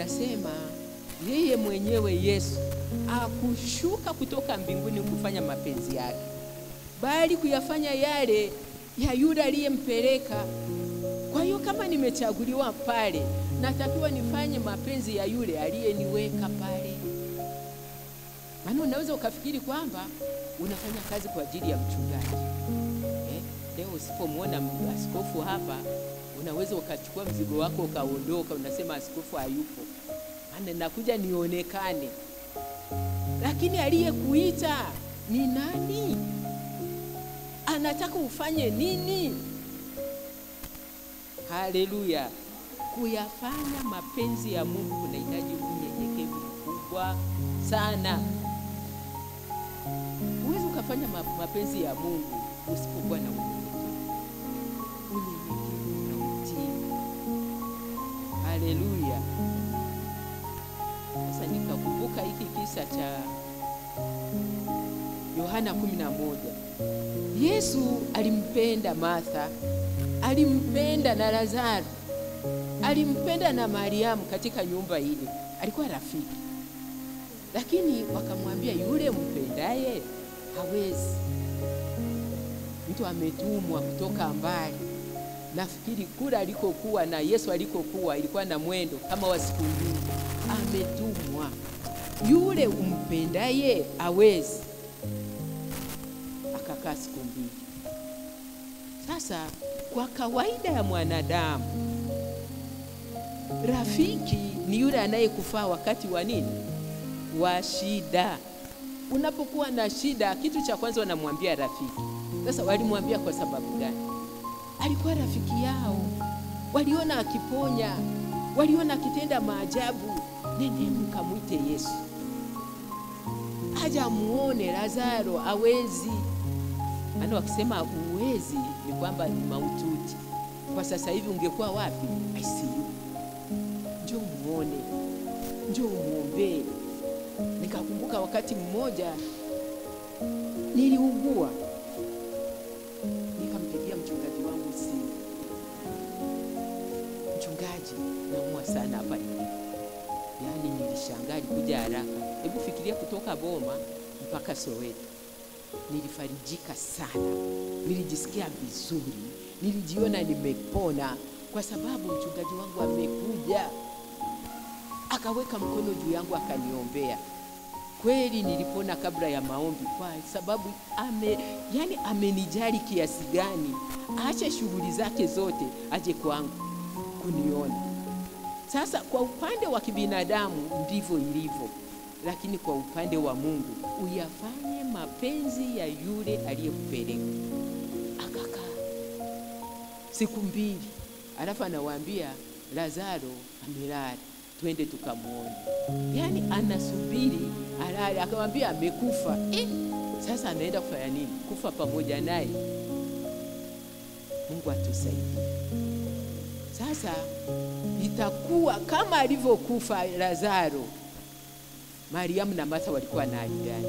Anasema yeye mwenyewe Yesu akushuka kutoka mbinguni kufanya mapenzi yake, bali kuyafanya yale ya yule aliyempeleka. Kwa hiyo kama nimechaguliwa pale, natakiwa nifanye mapenzi ya yule aliyeniweka pale. Maana unaweza ukafikiri kwamba unafanya kazi kwa ajili ya mchungaji. Leo usipomuona askofu hapa, unaweza ukachukua mzigo wako ukaondoka, unasema askofu hayupo, maana nakuja nionekane. Lakini aliyekuita ni nani? Anataka ufanye nini? Haleluya. Kuyafanya mapenzi ya Mungu kunahitaji unyenyekevu mkubwa sana. Huwezi ukafanya mapenzi ya Mungu usipokuwa na unyenyekevu. Unyenyekevu na utii. Haleluya. Sasa nikakumbuka hiki kisa cha Yohana 11. Yesu alimpenda Martha, alimpenda na Lazaro, alimpenda na Mariamu katika nyumba ile. Alikuwa rafiki. Lakini wakamwambia yule mpendaye hawezi. Mtu ametumwa kutoka mbali. Nafikiri kula alikokuwa na Yesu alikokuwa ilikuwa na mwendo kama wa siku mbili. Ametumwa. Yule umpendaye hawezi. Akakaa siku mbili. Sasa kwa kawaida ya mwanadamu, rafiki ni yule anayekufaa wakati wa nini? Wa shida. Unapokuwa na shida, kitu cha kwanza wanamwambia rafiki. Sasa walimwambia kwa sababu gani? Alikuwa rafiki yao. Waliona akiponya, waliona akitenda maajabu. Nendeni mkamwite Yesu aje amuone Lazaro hawezi. Maana wakisema uwezi ni kwamba ni maututi. Kwa sasa hivi ungekuwa wapi? ICU. Njoo muone, njoo muombe. Nikakumbuka wakati mmoja niliugua, nikampigia mchungaji wangu simu. Mchungaji, naumwa sana hapa nilipo. Yaani nilishangaa alikuja haraka. Hebu fikiria kutoka Boma mpaka Soweto. Nilifarijika sana. Nilijisikia vizuri. Nilijiona nimepona kwa sababu mchungaji wangu amekuja. Akaweka mkono juu yangu akaniombea. Kweli nilipona kabla ya maombi, kwa sababu yani amenijali kiasi gani. Aache shughuli zake zote aje kwangu kuniona. Sasa kwa upande wa kibinadamu ndivyo ilivyo, lakini kwa upande wa Mungu uyafanye mapenzi ya yule aliyekupeleka. Akakaa siku mbili, alafu anawaambia Lazaro amelala, twende tukamuone. Yani anasubiri alale, akamwambia amekufa. Sasa anaenda kufanya nini? Kufa pamoja naye. Mungu atusaidie. Sasa itakuwa kama alivyokufa Lazaro. Mariamu na Martha walikuwa na hali gani?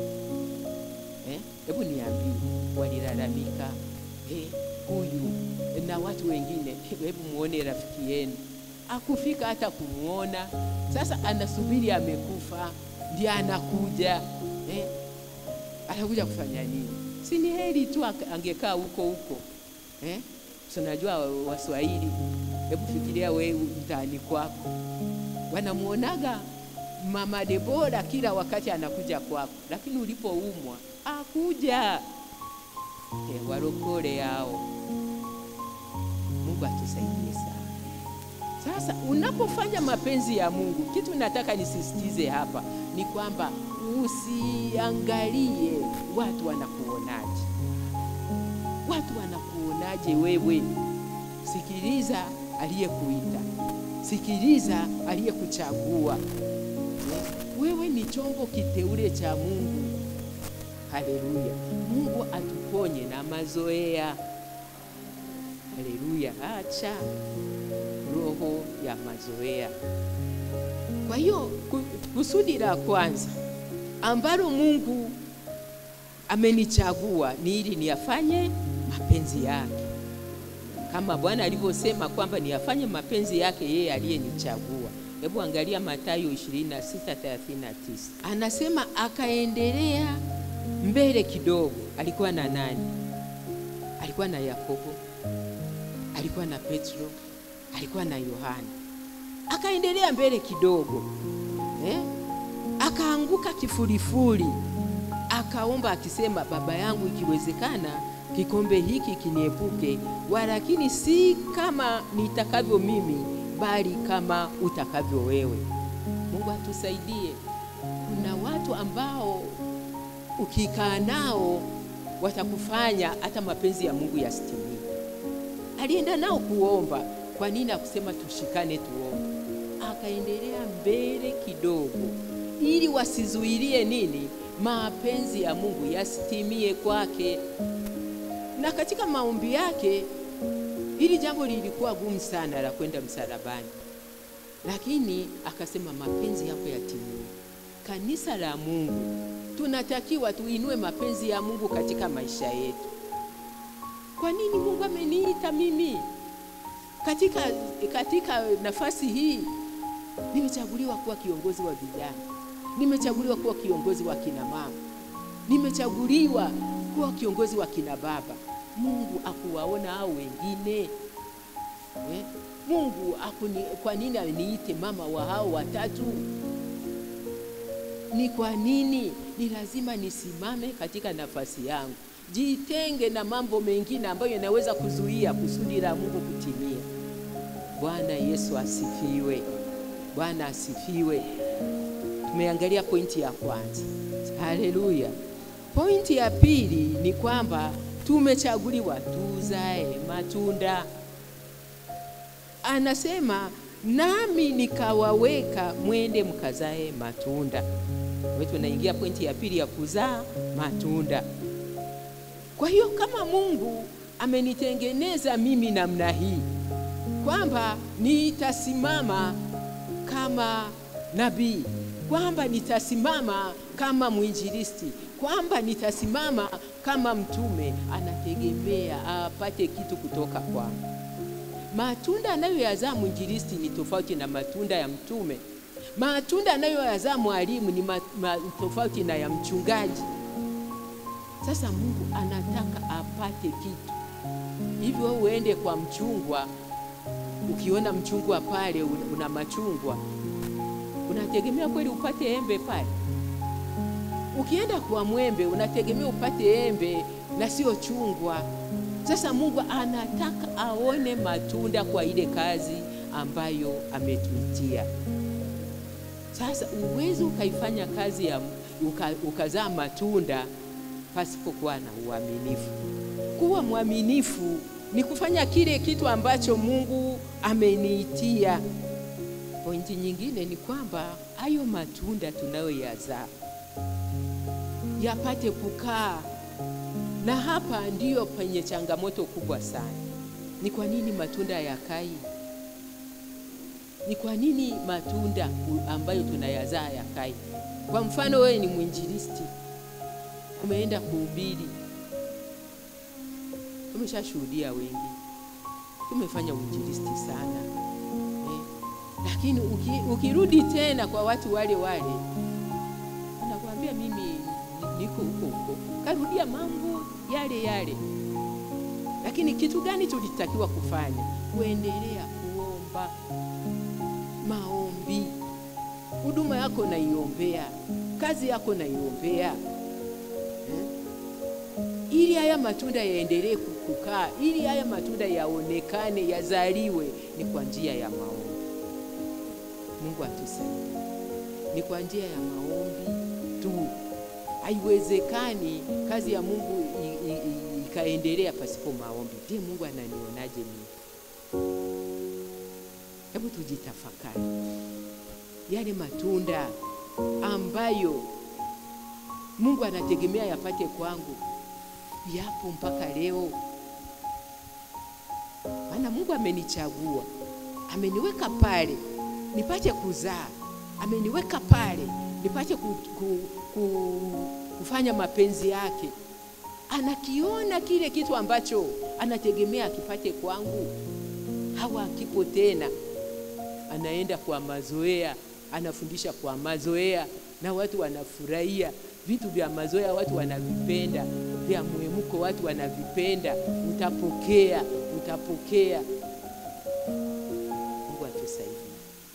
Hebu niambie, walilalamika huyu na watu wengine. Hebu muone rafiki yenu akufika hata kumuona. Sasa anasubiri amekufa ndiye anakuja. Anakuja kufanya nini? Si ni heri tu angekaa huko huko. Unajua Waswahili, hebu fikiria wewe mtaani kwako, wanamuonaga Mama Debora kila wakati anakuja kwako, lakini ulipoumwa akuja. Warokole yao. Mungu atusaidie sana. Sasa unapofanya mapenzi ya Mungu, kitu nataka nisisitize hapa ni kwamba usiangalie watu wanakuonaje. Watu wanakuonaje wewe? Sikiliza aliyekuita. Sikiliza aliyekuchagua. Wewe ni chombo kiteule cha Mungu. Haleluya. Mungu atuponye na mazoea. Haleluya. Acha roho ya mazoea. Kwa hiyo kusudi la kwanza ambalo Mungu amenichagua ni ili niyafanye mapenzi yake. Kama Bwana alivyosema kwamba niyafanye mapenzi yake yeye aliyenichagua. Hebu angalia Mathayo 26:39. Anasema akaendelea mbele kidogo. Alikuwa na nani? Alikuwa na Yakobo, alikuwa na Petro, alikuwa na Yohana. Akaendelea mbele kidogo, akaanguka kifurifuri, akaomba akisema, Baba yangu, ikiwezekana kikombe hiki kiniepuke, walakini si kama nitakavyo mimi, bali kama utakavyo wewe. Mungu atusaidie. Kuna watu ambao ukikaa nao watakufanya hata mapenzi ya Mungu yasitimie. Alienda nao kuomba. Kwa nini akusema tushikane tuombe? Akaendelea mbele kidogo ili wasizuilie nini? Mapenzi ya Mungu yasitimie kwake. Na katika maombi yake, hili jambo lilikuwa gumu sana la kwenda msalabani, lakini akasema mapenzi yako yatimie. Kanisa la Mungu tunatakiwa tuinue mapenzi ya Mungu katika maisha yetu. Kwa nini Mungu ameniita mimi katika nafasi hii? Nimechaguliwa kuwa kiongozi wa vijana, nimechaguliwa kuwa kiongozi wa kina mama, nimechaguliwa kuwa kiongozi wa kina baba. Mungu akuwaona hao wengine? Mungu kwa nini aniite mama wa hao watatu? Ni kwa nini? Ni lazima nisimame katika nafasi yangu. Jitenge na mambo mengine ambayo yanaweza kuzuia kusudi la Mungu kutimia. Bwana Yesu asifiwe. Bwana asifiwe. Tumeangalia pointi ya kwanza. Haleluya. Pointi ya pili ni kwamba tumechaguliwa tuzae matunda. Anasema nami nikawaweka mwende mkazae matunda. Wewe tunaingia pointi ya pili ya kuzaa matunda. Kwa hiyo kama Mungu amenitengeneza mimi namna hii kwamba nitasimama kama nabii, kwamba nitasimama kama mwinjilisti, kwamba nitasimama kama mtume, anategemea apate kitu kutoka kwangu. Matunda anayoyazaa mwinjilisti ni tofauti na matunda ya mtume. Matunda anayoyazaa mwalimu ni tofauti na ya mchungaji. Sasa Mungu anataka apate kitu. Hivyo uende kwa mchungwa, ukiona mchungwa pale una machungwa, unategemea kweli upate embe pale? Ukienda kwa mwembe unategemea upate embe na sio chungwa. Sasa Mungu anataka aone matunda kwa ile kazi ambayo ametuitia. Sasa uwezi ukaifanya kazi ya ukazaa matunda pasipokuwa na uaminifu. Kuwa mwaminifu ni kufanya kile kitu ambacho Mungu ameniitia. Pointi nyingine ni kwamba hayo matunda tunayoyazaa yapate kukaa. Na hapa ndiyo penye changamoto kubwa sana. Ni kwa nini matunda yakai? Ni kwa nini matunda ambayo tunayazaa yakai? Kwa mfano wewe ni mwinjilisti, umeenda kuhubiri, tumeshashuhudia wengi, tumefanya uinjilisti sana, lakini ukirudi tena kwa watu wale wale, anakuambia mimi niko huko huko, karudia mambo yale yale. Lakini kitu gani tulitakiwa kufanya? Kuendelea kuomba, maombi. Huduma yako naiombea, kazi yako naiombea, ili haya matunda yaendelee kukaa, ili haya matunda yaonekane, yazaliwe, ni kwa njia ya maombi. Mungu atusaidie. Ni kwa njia ya maombi tu. Haiwezekani kazi ya Mungu ikaendelea pasipo maombi. Je, Mungu ananionaje mimi? Hebu tujitafakari. Yale matunda ambayo Mungu anategemea yapate kwangu yapo mpaka leo? Maana Mungu amenichagua, ameniweka pale nipate kuzaa, ameniweka pale nipate kufanya mapenzi yake. Anakiona kile kitu ambacho anategemea akipate kwangu, hawa kipo tena. Anaenda kwa mazoea, anafundisha kwa mazoea, na watu wanafurahia. Vitu vya mazoea watu wanavipenda, vya muhemuko watu wanavipenda. Utapokea, utapokea. Mungu atusaidie.